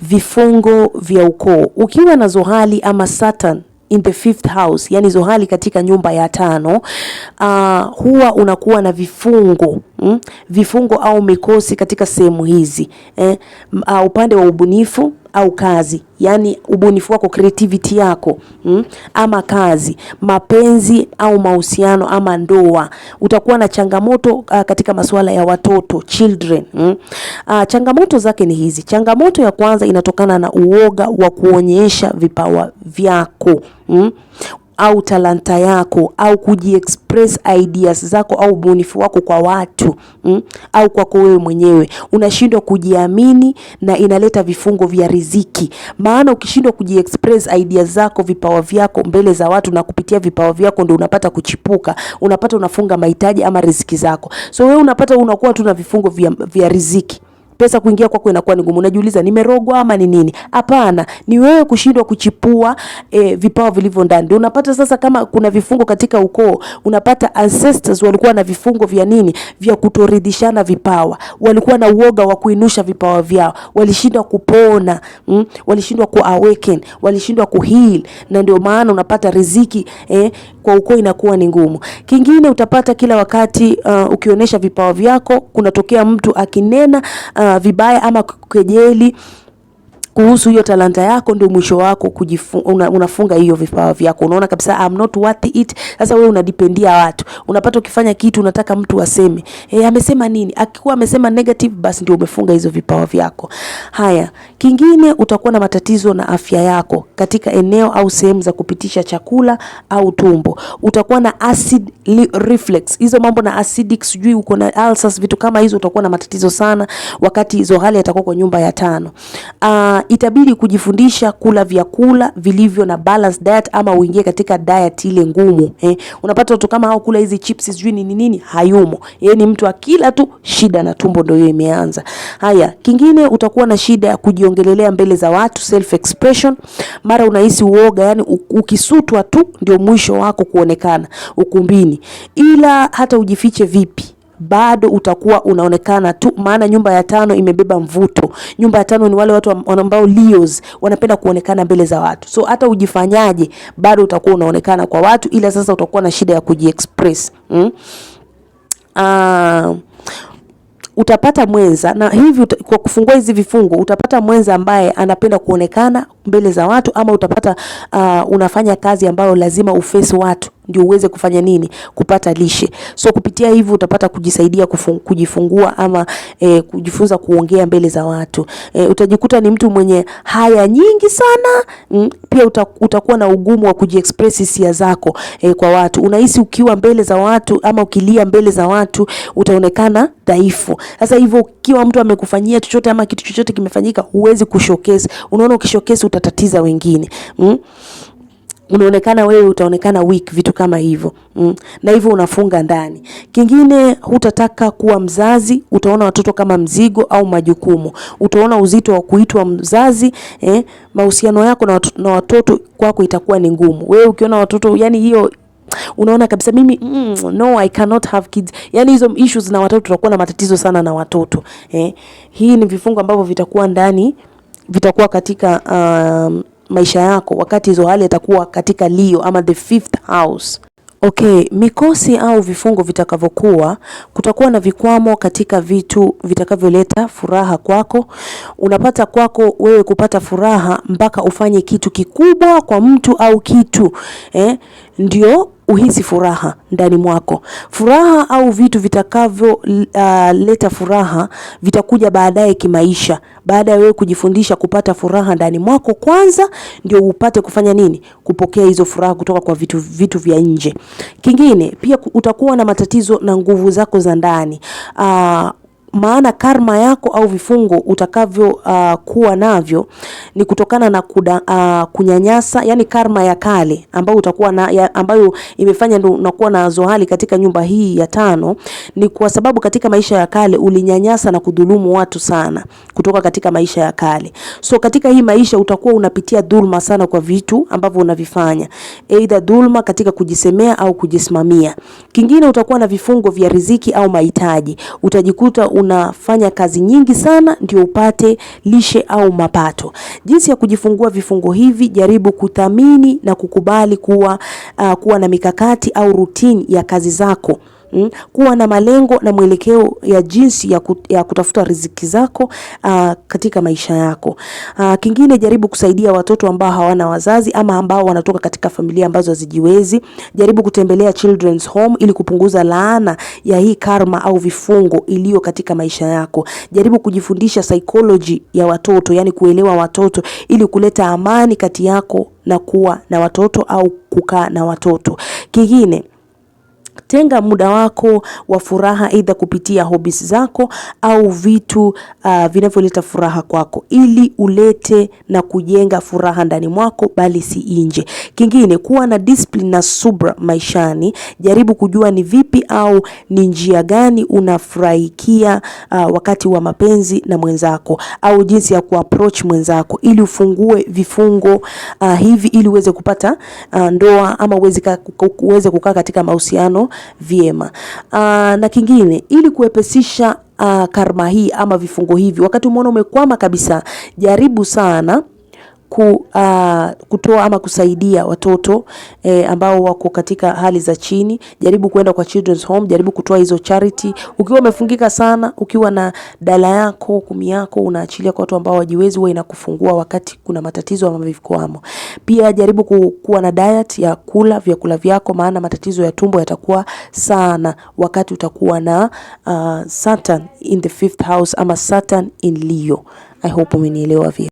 Vifungo vya ukoo. Ukiwa na Zohali ama Saturn in the fifth house, yani Zohali katika nyumba ya tano, huwa unakuwa na vifungo vifungo au mikosi katika sehemu hizi, upande wa ubunifu au kazi, yani ubunifu wako, creativity yako, ama kazi, mapenzi au mahusiano ama ndoa. Utakuwa na changamoto katika masuala ya watoto, children. Changamoto zake ni hizi. Changamoto ya kwanza inatokana na uoga wa kuonyesha vipawa vyako, au talanta yako au kujiexpress ideas zako au ubunifu wako kwa watu, au kwako wewe mwenyewe. Unashindwa kujiamini na inaleta vifungo vya riziki. Maana ukishindwa kujiexpress ideas zako, vipawa vyako mbele za watu, na kupitia vipawa vyako ndio unapata kuchipuka, unapata unafunga mahitaji ama riziki zako. So wewe unapata unakuwa tu na vifungo vya riziki, pesa kuingia kwako inakuwa ni ngumu. Unajiuliza, nimerogwa ama ni nini? Hapana, ni wewe kushindwa kuchipua vipawa vilivyo ndani. Ndio unapata sasa, kama kuna vifungo katika ukoo, unapata ancestors walikuwa na vifungo vya nini? Vya kutoridhishana vipawa, walikuwa na uoga wa kuinusha vipawa vyao, walishindwa kupona, walishindwa ku awaken, walishindwa ku heal, na ndio maana unapata riziki kwa ukoo inakuwa ni ngumu. Kingine utapata kila wakati ukionyesha vipawa vyako, kunatokea mtu akinena vibaya ama kukejeli kuhusu hiyo talanta yako, ndio mwisho wako unafunga hiyo vipawa vyako. Unaona kabisa, "I'm not worth it." Sasa wewe unadependia watu, unapata ukifanya kitu unataka mtu aseme, amesema nini? Akikuwa amesema negative, basi ndio umefunga hizo vipawa vyako. Haya, kingine utakuwa na matatizo na afya yako katika eneo au sehemu za kupitisha chakula au tumbo. Utakuwa na acid reflux, hizo mambo na acidic, sijui uko na ulcers, vitu kama hizo, utakuwa na matatizo sana wakati Zohali atakuwa kwa nyumba ya tano. Itabidi kujifundisha kula vyakula vilivyo na balanced diet ama uingie katika diet ile ngumu. Unapata watu kama hao, kula hizi chips, sijui nini nini, hayumo. Yeye ni mtu akila tu shida na tumbo ndio hiyo imeanza. Haya, kingine utakuwa na shida ya kujiongelelea mbele za watu, self expression. Mara unahisi uoga, yani ukisutwa tu ndio mwisho wako kuonekana ukumbini, ila hata ujifiche vipi bado utakuwa unaonekana tu, maana nyumba ya tano imebeba mvuto. Nyumba ya tano ni wale watu ambao Leos wanapenda kuonekana mbele za watu, so hata ujifanyaje bado utakuwa unaonekana kwa watu, ila sasa utakuwa na shida ya kujiexpress. Utapata mwenza na hivi kwa kufungua hizi vifungo utapata mwenza ambaye anapenda kuonekana mbele za watu, ama utapata unafanya kazi ambayo lazima uface watu ndio uweze kufanya nini, kupata lishe. So kupitia hivi utapata kujisaidia kujifungua ama kujifunza kuongea mbele za watu. Utajikuta ni mtu mwenye haya nyingi sana. Pia utakuwa na ugumu wa kujiexpress hisia zako kwa watu. Unahisi ukiwa mbele za watu ama ukilia mbele za watu utaonekana dhaifu. Sasa hivyo ukiwa mtu amekufanyia chochote ama kitu chochote kimefanyika, huwezi kushowcase. Unaona ukishowcase utatatiza wengine. Unaonekana wewe utaonekana weak, vitu kama hivyo, Na hivyo unafunga ndani. Kingine, hutataka kuwa mzazi, utaona watoto kama mzigo au majukumu. Utaona uzito wa kuitwa mzazi. Mahusiano yako na watoto kwako itakuwa ni ngumu. Wewe ukiona watoto, yani hiyo unaona kabisa mimi, no, I cannot have kids. Yani hizo issues na watoto, tutakuwa na matatizo sana na watoto. Hii ni vifungo ambavyo vitakuwa ndani, vitakuwa katika maisha yako wakati hizo hali itakuwa katika Leo ama the fifth house. Okay, mikosi au vifungo vitakavyokuwa, kutakuwa na vikwamo katika vitu vitakavyoleta furaha kwako. Unapata kwako wewe kupata furaha mpaka ufanye kitu kikubwa kwa mtu au kitu, ndio uhisi furaha ndani mwako. Furaha au vitu vitakavyo leta furaha vitakuja baadaye kimaisha, baada ya wewe kujifundisha kupata furaha ndani mwako kwanza, ndio upate kufanya nini? Kupokea hizo furaha kutoka kwa vitu vya nje. Kingine pia utakuwa na matatizo na nguvu zako za ndani. Maana karma yako au vifungo utakavyo kuwa navyo ni kutokana na kunyanyasa, yani karma ya kale ambayo utakuwa na, ambayo imefanya ndio unakuwa na zohali katika nyumba hii ya tano, ni kwa sababu katika maisha ya kale ulinyanyasa na kudhulumu watu sana kutoka katika maisha ya kale. So katika hii maisha utakuwa unapitia dhulma sana kwa vitu ambavyo unavifanya, either dhulma katika kujisemea au kujisimamia. Kingine, utakuwa na vifungo vya riziki au mahitaji. Utajikuta unafanya kazi nyingi sana ndio upate lishe au mapato. Jinsi ya kujifungua vifungo hivi: jaribu kuthamini na kukubali kuwa na mikakati au routine ya kazi zako. Kuwa na malengo na mwelekeo ya jinsi ya kutafuta riziki zako katika maisha yako. Kingine, jaribu kusaidia watoto ambao hawana wazazi ama ambao wanatoka katika familia ambazo hazijiwezi. Jaribu kutembelea children's home ili kupunguza laana ya hii karma au vifungo iliyo katika maisha yako. Jaribu kujifundisha psychology ya watoto, yani kuelewa watoto ili kuleta amani kati yako na kuwa na watoto au kukaa na watoto. Kingine, tenga muda wako wa furaha aidha kupitia hobbies zako au vitu vinavyoleta furaha kwako, ili ulete na kujenga furaha ndani mwako, bali si nje. Kingine, kuwa na discipline na subra maishani. Jaribu kujua ni vipi au ni njia gani unafurahikia wakati wa mapenzi na mwenzako au jinsi ya kuapproach mwenzako ili ufungue vifungo hivi ili uweze kupata ndoa ama uweze kukaa katika mahusiano vyema. Na kingine, ili kuepesisha karma hii ama vifungo hivi, wakati umeona umekwama kabisa, jaribu sana kutoa ama kusaidia watoto ambao wako katika hali za chini. Jaribu kwenda kwa children's home, jaribu kutoa hizo charity. Ukiwa umefungika sana, ukiwa na dala yako 10 yako unaachilia kwa watu ambao hawajiwezi, huwa inakufungua wakati kuna matatizo ama vikwamo. Pia jaribu kuwa na diet ya kula vyakula vyako, maana matatizo ya tumbo yatakuwa sana wakati utakuwa na Saturn in the fifth house ama Saturn in Leo. I hope umenielewa vyema.